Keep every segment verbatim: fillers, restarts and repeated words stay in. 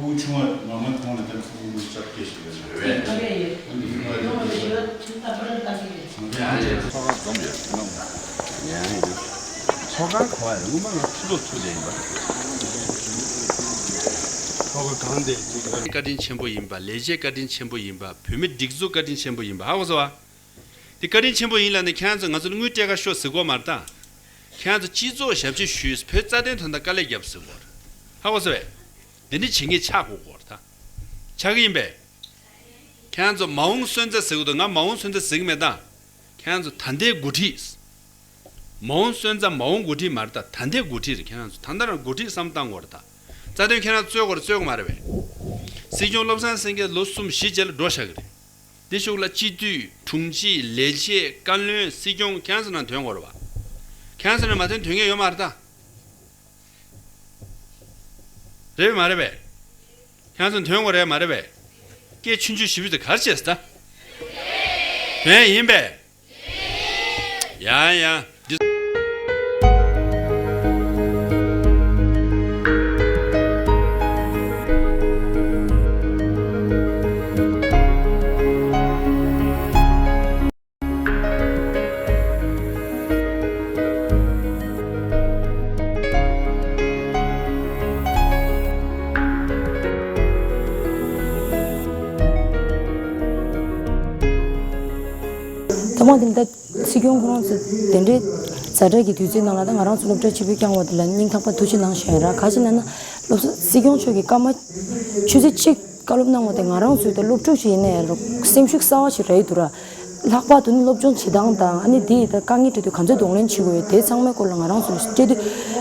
ཕྲུ་གུ་ཆུང་བ་མ་མ་མཐོང་ལ་ད་ཕྲུ་གུ་ལུས་ལྕགས་སྐྱེས་ཤིག་ཡོད་རེད། ཚོགས་ཁག་འཛོམས་ཡོད་ཟེར་གནང་། ཡང་ཡང་ཚོགས་ཁག་གོ་བ་ཡང་སྔོན་མ་ང་ཚོགས་འདུ་ཚོགས་བསྡད་ཡིན་པ། ཚོགས་ཁག་གང་དེ་བཀའ་དྲིན་ཆེན་པོ་ཡིན་པ། ལས་བྱེད་བཀའ་དྲིན་ཆེན་པོ་ཡིན་པ། བོད་མི་སྒྲིག་འཛུགས་བཀའ་དྲིན་ཆེན་པོ་ཡིན་པ། ཧ་གོ་སོང་བ། དེ་བཀའ་དྲིན་ཆེན་པོ་ཡིན་ལབ་ནས་ཁྱེད་རང་ཚོ་ང་ཚོ་ལ་དངུལ་སྤྲད་ཁ་ཤོག་ཟེར་གོ་མ་རེད་ད། ཁྱེད་རང་ཚོ་སྤྱི་ཚོགས་ཞབས་ཕྱི་ཞུས། བོད་རྩ་དོན་དོན་དག་དཀའ་ལས་བརྒྱབ་ཟེར་གོ་རེད། ཧ་གོ་སོང་བས། འདི་འདྲ་བྱེད་མཁན་ཆགས་དགོས་གོ་རེད་ད། ཆགས་ཀྱི་ཡིན་པས། ཁྱེད་རང་ཚོ་མ་འོངས་སོན་རྩ་ཟེར་གི་འདུག་ང་མ་འོངས་སོན་རྩ་ཟེར་གི་མེད་ད། ཁྱེད་རང་ཚོ་ད་ལྟའི་འགོ་ཁྲིད། མ་འོངས་སོན་རྩ་མ་འོངས་འགོ་ཁྲིད་མ་རེད་ད། ད་ལྟའི་འགོ་ཁྲིད་རེད། ཁྱེད་རང་ཚོ་ད་ལྟ་རང་འགོ་ཁྲིད་བསམ་བཏང་དགོས་རེད་ད། རྩ་དོན་ཁྱེད་རང་རྩོད་དགོས་རེད་རྩོད་དགོས་མ་རེད་པས། སྲིད་སྐྱོང་བློ་བཟང་སེང་གེ་ལོ་གསུམ་བཞི་རྗེས་ལ་འགྲོ་བཞག་གི་རེད། འདི་ཤུགས་ལ་སྤྱི་འཐུས་དྲུང་ཆེ་ལས་བྱེད་བཀའ་བློན་སྲིད་སྐྱོང་ཁྱེད་རང་ཚོ་ནང་དོན་དགོས་རེད་པ། ཁྱེད་རང་ཚོ་ནང་མ་དོན་དོན་མཁན་ཡོད་མ་རེད་ད། རེད་པས་མ་རེད་པས། ཁྱེད་ཚོ་དོན་དགོས་རེད་མ་རེད་པས། སྐད་ཆུང་ཆུང་ཞིབ་ཞིབ་དེ་ག་རེ་བྱས་ད། དོན་ཡིན་པས། ཡ་ཡ། འདི། ཐོག་མ་དེ་ད་སྲིད་སྐྱོང་ཁོ་རང་ཚོ་དེ་འདྲའི་ཛ་དྲག་གི་དུས་ཚོད་ནང་ལ་ད་ང་རང་ཚོ་སློབ་གྲྭ་ཆེན་པོ་བསྐྱངས་པ་དེ་ལ་སྙིང་ཐག་པ་ཐུགས་རྗེ་གནང་ཞུ་ཡ་ར། ག་ཅི་ལབ་ན་སློབ་གྲྭ་སྲིད་སྐྱོང་མཆོག་གི་སྐར་མ་ཆུ་ཚོད་གཅིག་བཀའ་སློབ་གནང་བ་དེ་ང་རང་ཚོའི་ད་སློབ་ཕྲུག་ཅིག་ཡིན་ན་ཡང་རུང་སེམས་ཤུགས་གསར་བ་ཞིག་རག་གི་འདུག་ར། ལྷག་པར་དུ་ནི་སློབ་སྦྱོང་བྱེད་སྟངས་དང་ཨ་ནི་དེ་ཡི་ད་དཀའ་ངལ་འཕྲད་དུས་ག་ཚོད་གདོང་ལེན་བྱེད་དགོས་ཡོད་དེ་ཚང་མའི་སྐོར་ལ་ང་རང་ཚོ་ལ་སྤྲད་དུས་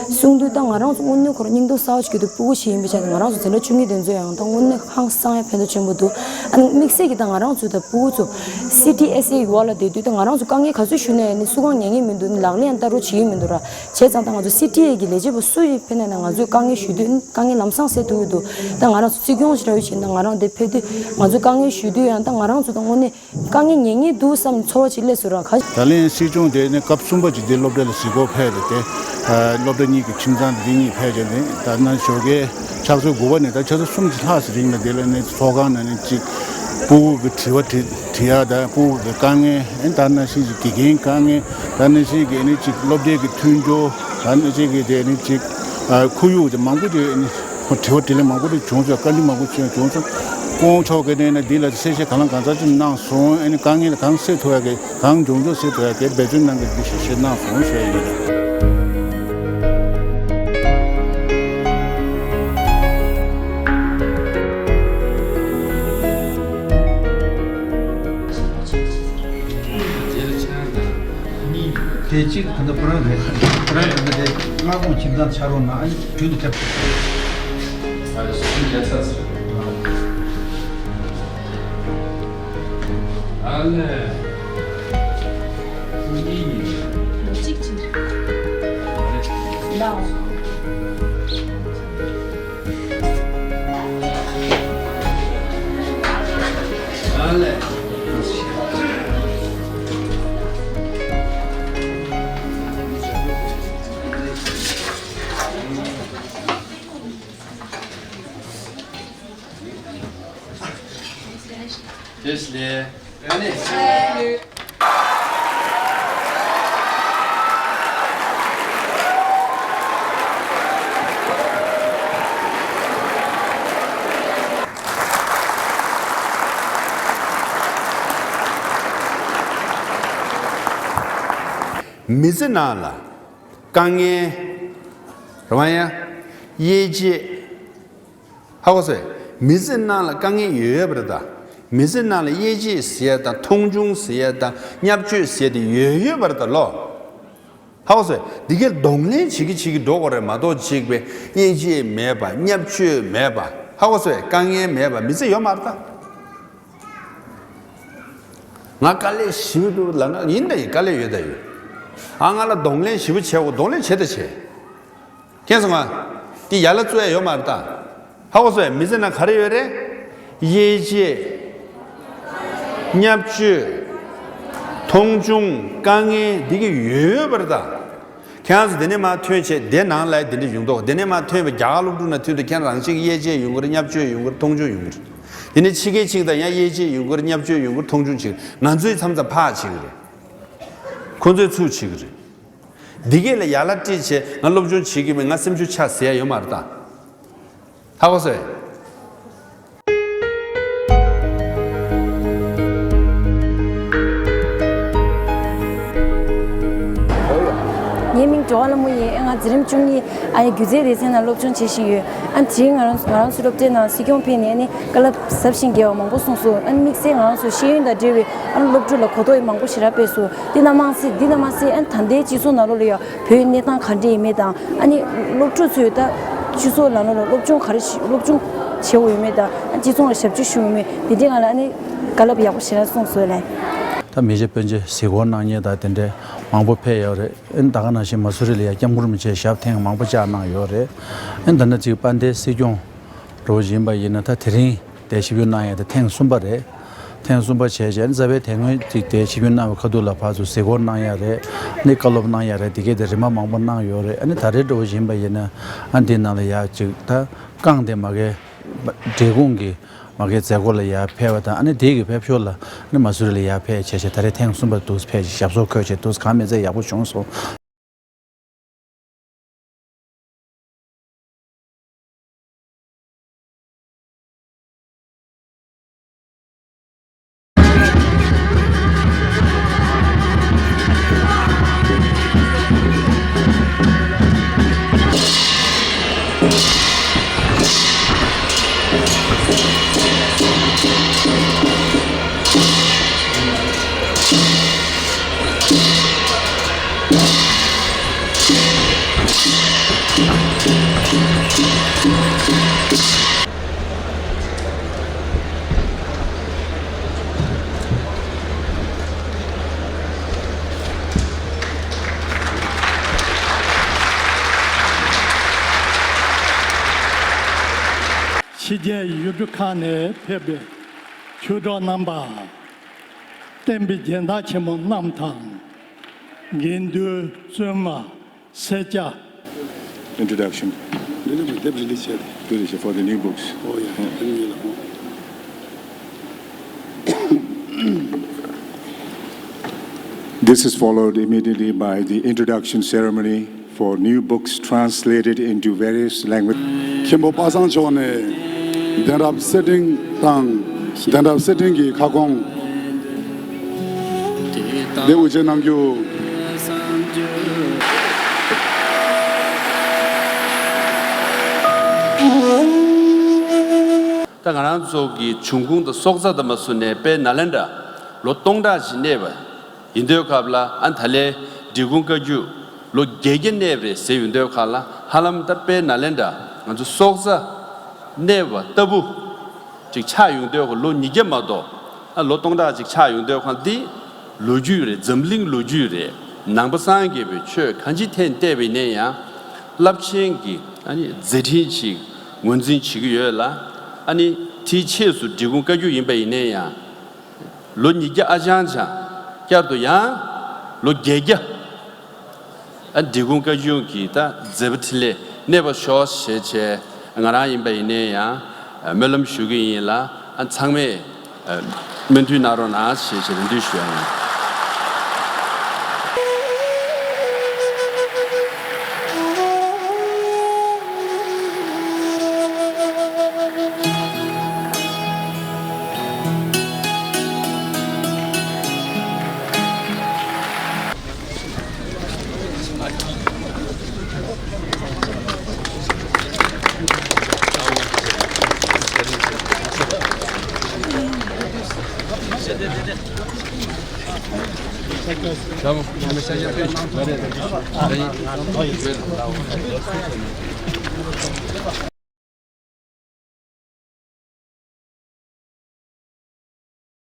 གསུང་དུས་ད་ང་རང་ཚོ་དངོས་གནས་ཁོ་རང་སྙིང་སྟོབས་གསར་བ་ཞིག་གི་དུས་སྤུ་གུ་ཞིག་ཡིན་པའི་ཆ་ནས་ང་རང་ཚོ་འཛིན་གྲྭ་བཅུ་གཉིས་དེ་ཚོ་ཡང་ད་དངོས་གནས་ཧང་སང་ཡ་ཕན་ཐོགས་ཆེན་པོ་འདུག་ཨ་ནི་དམིགས་བསལ་གྱི་ད་ང་རང་ཚོ་ད་སྤུ་གུ་ཚོ་སི་ཊི་ཨེས་ཨེ་ཡི་འོག་ལ་བསྡད་དུས་ད་ང་རང་ཚོ་དཀའ་ངལ་ག་ཚོད་ཞུས་ན་ཡང་ནི་སུ་གང་ཉན་གི་མི་འདུག་ནི་ལག་ལེན་ཡང་བསྟར་རོགས་བྱེད་ཀྱི་མི་འདུག་ར། བྱས་ཙང་ད་ང་ཚོ་སི་ཊི་ཨེས་ཨེ་གི་ལས་བྱེད་པ་སུ་ཡིན་ཕེབས་ན་ཡང་ང་ཚོའི་དཀའ་ངལ་ཞུ་དུས་དཀའ་ངལ་ལམ་སང་སེལ་ཐུབ་ཀྱི་འདུག་ད་ང་རང་ཚོ་སྲིད་སྐྱོང་ཞིག་ར་ཡོད་བྱས་ན་ང་རང་དེ་ཕེབས་དུས་ང་ཚོ་དཀའ་ངལ་ཞུ་དུས་ཡང་ད་ང་རང་ཚོ་ད་དངོས་གནས་དཀའ་ངལ་ཉན་ངེས་འདུག་བསམ་ཚོར་བ་ཅིག་སླེབས་སོང་ར། ག་ད་ལན་སྲིད་སྐྱོང་དེ་ནི་སྐབས་གསུམ་པ་ཅིག་འདི་སློབ་གྲྭ་ལ་གཟིགས་སྐོར་ཕེབས་རེད་དེ། སློབ་གྲྭ་གཉིས་ཀྱི་ཁྱིམ་ཚང་འདི་གཉིས་ཕེབས་བྱས་ནས་ད་ནང་ཞོགས་ཀའི་ཕྱག་ཚོད་དགུ་པ་ནས་ད་ཕྱག་ཚོད་སུམ་ཅུ་ལྷག་ཙམ་རིང་ལ་འདི་ལ་ནི་ཚོགས་ཁང་ནང་ནས་ཅིག་སྤུ་གུ་གི་དྲི་བ་དྲི་དྲི་ཡག་དང་སྤུ་གུ་གི་དཀའ་ངལ་ཨེ་ད་ནང་བཞིན་གྱི་དགེ་རྒན་དཀའ་ངལ་ད་ནང་བཞིན་གྱི་ནི་ཅིག་སློབ་གྲྭའི་གི་མཐུན་སྦྱོར་ད་ནང་བཞིན་གྱི་དེ་ནི་ཅིག་ཁོར་ཡུག་དེ་མང་པོ་དེ་ནི། ཁོ་དྲི་བ་དྲིས་ལན་མང་པོ་ཞིག་བྱུང་སོང་། བཀའ་འདྲི་མང་པོ་ཞིག་བྱུང་སོང་། སྐུ་ངོ་མཆོག་གིས་ནི་འདི་ལ་གསལ་བཤད་གང་ལ་གང་འཚམ་ཅིག་གནང་སོང་། ཨ་ནི་དཀའ་ངལ་གང་སེལ་ཐུབ་ཡ་གི་གང་མགྱོགས་མགྱོགས་སེལ་ཐུབ་ཡ་གི་འབད་བརྩོན་གནང་གི་འདུག་ཞེས་ཞེས་གནང་སོང་ཞུ་ཡ་ཡིན། དེ་གཅིག་ད་ལྟ་ཁོ་རང་རེད། ཁོ་རང་ད་ལྟ་རེད། སྔ་དགོང་ཁྱིམ་ཚང་ཆ་རོགས་ན་ཨ་ནི་དུས་ནི་ཐེབས། ཨ་རེ་སུ་རྒྱལ་ཚ་ཚ། ཨ་ལེ། ཀུ་ཉི་ཉི། ལོ་གཅིག་ཕྱིན། ཨ་རེ། ལའོ། ཨ་ལེ། བཀྲ་ཤིས་བདེ་ལེགས། མི་ཚེ་ནང་ལ་དཀའ་ངལ་རེད་བ། ཡང་དབྱེ་འབྱེད། ཧ་གོ་སོང་། མི་ཚེ་ནང་ལ་དཀའ་ངལ་ཡོད་ཡོད་པ་རེད་ད། མི་ཚེ་ནང་ལ་དབྱེ་འབྱེད་ཟེར་ཡ་དང་མཐོང་ཆུང་ཟེར་ཡ་དང་བརྙས་བཅོས་ཟེར་ཡ་དེ་ཡོད་ཡོད་པ་རེད་ད་ལོ། ཧ་གོ་སོང་། འདི་གའི་གདོང་ལེན་བྱེད་ཀྱི་བྱེད་ཀྱི་འགྲོ་དགོས་རེད་མ་གཏོགས་གཅིག་པའི་དབྱེ་འབྱེད་མེད་པ། བརྙས་བཅོས་མེད་པ། ཧ་གོ་སོང་། དཀའ་ངལ་མེད་པ་མི་ཚེ་ཡོད་མ་རེད་ད། ང་དཀའ་ལས་ཞེ་པོ་འདུག་ལབ་ན་ཡིན་ད་ཡིན། དཀའ་ལས་ཡོད་ད་ཡོད། ཨ་ང་ལ་གདོང་ལེན་ཞེ་པོ་བྱེད་དགོས། གདོང་ལེན་བྱེད་ད་བྱེད། མཁྱེན་སོང་ང་། དེ་ཡར་ལ་བཙུགས་ཡ་ཡོད་མ་རེད་ད། ཧ་གོ་སོང་། མི་ཚེ་ནང་ག་རེ་ཡོད་རེད། དབྱེ་འབྱེད། བརྙས་བཅོས། མཐོང་ཆུང་། དཀའ་ངལ་འདི་ག་ཡོད་པ་རེད་ད། ཁྱེད་རང་ཚོ་འདི་ནས་མར་ཐོན་བྱས་དེ་ནང་ལ་འདི་འདྲ་ཡོང་མདོག་འདི་ནས་མར་ཐོན་པའི་རྒྱ་གར་སློབ་ཕྲུག་ནང་ཐོན་དུས་ཁྱེད་རང་རང་བཞིན་གྱི་དབྱེ་འབྱེད་ཡོང་གི་རེད། བརྙས་བཅོས་ཡོང་གི་རེད། མཐོང་ཆུང་ཡོང་གི་རེད། དེ་ནས་ཕྱི་རྒྱལ་ཕྱིན་དང་ཡང་དབྱེ་འབྱེད་ཡོང་གི་རེད། བརྙས་བཅོས་ཡོང་གི་རེད། མཐོང་ཆུང་བྱེད་ཀྱི་རེད། ང་ཚོའི་མཚམས་མཚམས་ཕར་བྱེད་ཀྱི་རེད། ཁོ་ཚོའི་ཚུར་བྱེད་ཀྱི་རེད། འདི་གས་ལ་ཡར་ལ་ཀྲིག་བྱས་ང་སློབ་སྦྱོང་བྱེད་ཀྱི་མེད། ང་སེམས་ཤུགས་ཆག་ཟེར་ཡ་ཡོད་མ་རེད་ད། ཧ་གོ་སོང་། ངའི་མིང་འགྲོ་བ་ལྷ་མོ་ཡིན། ང་འཛིན་རིམ་བཅུ་གཉིས་ཨ་ཡི་སྒྱུ་རྩལ་སྡེ་ཚན་ནང་སློབ་སྦྱོང་བྱེད་བཞིན་ཡོད། ཨ་དེ་རིང་ང་རང་ང་རང་ཚོའི་སློབ་གྲྭའི་ནང་སྲིད་སྐྱོང་ཕེབས་ནས་ཨ་ནི་བཀའ་སློབ་ཟབ་ཞིང་རྒྱས་པ་མང་པོ་གསུངས་སོང་། ཨ་ནི་དམིགས་བསལ་ང་རང་ཚོའི་ཤེས་ཡོན་དང་འབྲེལ་བའི་ཨ་ནི་སློབ་ཕྲུག་ལ་གོ་རྟོགས་མང་པོ་ཞེ་དྲག་སྤེལ་སོང་། འདི་ཙམ་མ་ཟད་འདི་ཙམ་མ་ཟད་ཨ་ནི་ད་ལྟའི་སྤྱི་ཚོགས་ནང་ལོགས་ལ་ཡང་བོད་གནས་སྟངས་ག་འདྲ་ཡིན་མིན་དང་། ཨ་ནི་སློབ་ཕྲུག་ཚོས་ད་སྤྱི་ཚོགས་ནང་ལོགས་ལ་སློབ་སྦྱོང་ག་རེ་ཞིག་སློབ་སྦྱོང་བྱེད་དགོས་ཡོད་མེད་དང་། ཨ་སྤྱི་ཚོགས་ལ་ཞབས་ཕྱི་ཞུ་ཡོད་མེད་འདི་འདྲའི་སྒང་ལ་ཨ་ནི་བཀའ་སློབ་ཡག་པོ་ཞེ་དྲག་གསུངས་སོང་ལགས། ད་མི་རྗེ་སྤུན་མཆེད་གཟིགས་སྐོར་གནང་མཁན་དང་དེ་འདྲའི་མང་པོ་ཕེབས་ཡོད་རེད། ཨ་ནི་ད་ག་ནང་བཞིན་མ་སུ་རི་ལ་ཡང་སྐྱབས་མགོན་རིན་པོ་ཆེས་ཞབས་ཐེངས་མང་པོ་བཅར་གནང་ཡོད་རེད། ཨ་ནི་ད་ནི་ཅིག་དཔལ་ལྡན་སྲིད་སྐྱོང་འདྲ་བོ་ཡིན་པ་ཡིན་ན་ད་དེ་རིང་དེ་ཆིབས་བསྒྱུར་གནང་ཡ་དེ་ཐེངས་གསུམ་པ་རེད། ཐེངས་གསུམ་པ་བྱས་རྗེས་ཨ་ནི་རྩ་བའི་དེ་སྔོན་ཅིག་དེ་ཆིབས་བསྒྱུར་གནང་བའི་ཁ་ཐུག་ལ་ཕར་ཚུར་གཟིགས་སྐོར་གནང་ཡ་རེད། ཨ་ནི་བཀའ་སློབ་གནང་ཡ་རེད། དེ་གས་དེ་རིམ་པ་མང་པོ་གནང་ཡོད་རེད། ཨ་ནི་ད་རེས་འདྲ་བོ་ཡིན་པ་ཡིན་ན་ཨ་ནི་དེ་ནང་ལ་ཡ་ཅིག་ད་བསྐངས་ཏེ་མ་གི་འབྲས་སྤུངས་ཀྱི་མ་གི་མཛད་སྒོ་ལ་ཡར་ཕེབས་པ་དང་། ཨ་ནི་དེ་གི་ཕེབས་ཞོར་ལ་ཨ་ནི་མ་སུ་རི་ལ་ཡར་ཕེབས་བྱས་བྱས་ད་རེས་ཐེངས་གསུམ་པ་འདུག་ཕེབས་བྱས་ཞབས་སོར་འཁོད་བྱས་འདུག་གང་མི་ཚད་ཡག་པོ་བྱུང་སོང་། ཕྱི་རྒྱལ་ཡུལ་གྲུ་ཁག་ནས་ཕེབས་པའི་ཆོས་གྲོགས་རྣམ་པ། བསྟན་པའི་རྒྱལ་མཚན་ཆེན་མོ་རྣམས་དང་། དགེ་འདུན་བཙུན་མ་སེར་སྐྱ། Introduction. This is followed immediately by the introduction ceremony for new books translated into various languages. མཁན་པོ་པ་སངས་མཆོག་ནས་གདན་རབས་གསེར་ཕྲེང་དང་གདན་རབས་གསེར་ཕྲེང་གི་ཁ་སྐོང་འདི་དབུ་འབྱེད་གནང་རྒྱུ། ད་ང་རང་ཚོ་གི་འབྱུང་ཁུངས་དང་སྲོག་རྩ་དང་མ་སུ་ནས་དཔལ་ནཱ་ལེནྡྲ་ལོ་སྟོང་ཕྲག་ཞིག་གནས་པ་ཡིན་དུས་སྐབས་ལ་ཨ་ད་ལས་ འབྲི་གུང་བཀའ་བརྒྱུད་ལོ་བརྒྱད་བརྒྱ་གནས་པ་རེད་ཟེར་ཡོང་དུས་ཁ་ལ། ཧ་ལམ་ད་དཔེ་ནཱ་ལེནྡྲ་ང་ཚོ་སྲོག་རྩ་གནས་པ་ལྟ་བུ་ཅིག་ཆགས་ཡོང་དུས་ཁ། ལོ་ཉིས་བརྒྱ་མ་གཏོགས། ཨ་ལོ་སྟོང་ཕྲག་ཅིག་ཆགས་ཡོང་དུས་ཁ། འདི་ལོ་རྒྱུས་རེད། འཛམ་གླིང་ལོ་རྒྱུས་རེད། ནང་པ་སངས་རྒྱས་པའི་ཆོས་གང་ཅི་ཐད་བལྟས་པ་ཡིན་ན་ཡང་། རླབས་ཆེན་གྱི་ཨ་ནི་མཛད་འཕྲིན་ཅིག་ངོས་འཛིན་བྱེད་ཀྱི་ཡོད་ལ། ཨ་ནི་དེའི་ཕྱིས་སུ་འབྲི་གུང་བཀའ་བརྒྱུད་ཡིན་པ་ཡིན་ན་ཡང་། ལོ་ཉིས་བརྒྱ་ཨ་ཅང་ཅང་། བསྐྱར་དུ་ཡང་ལོ་བརྒྱད་བརྒྱ། ཨ་འབྲི་གུང་བཀའ་བརྒྱུད་ཀྱི་ད་མཛད་པ་འཕྲིན་ལས་གནས་པར་ཤོག་ཞེས་བྱས། ང་རང་ཡིན་པ་ཡིན་ན་ཡང་སྨོན་ལམ་ཞུ་གི་ཡིན་ལ། ཨ་ཚང་མས་སྨོན་འདུན་གནང་རོགས་གནང་ཞེས་བྱས་རེ་འདུན་ཞུ་ཡ་ཡིན།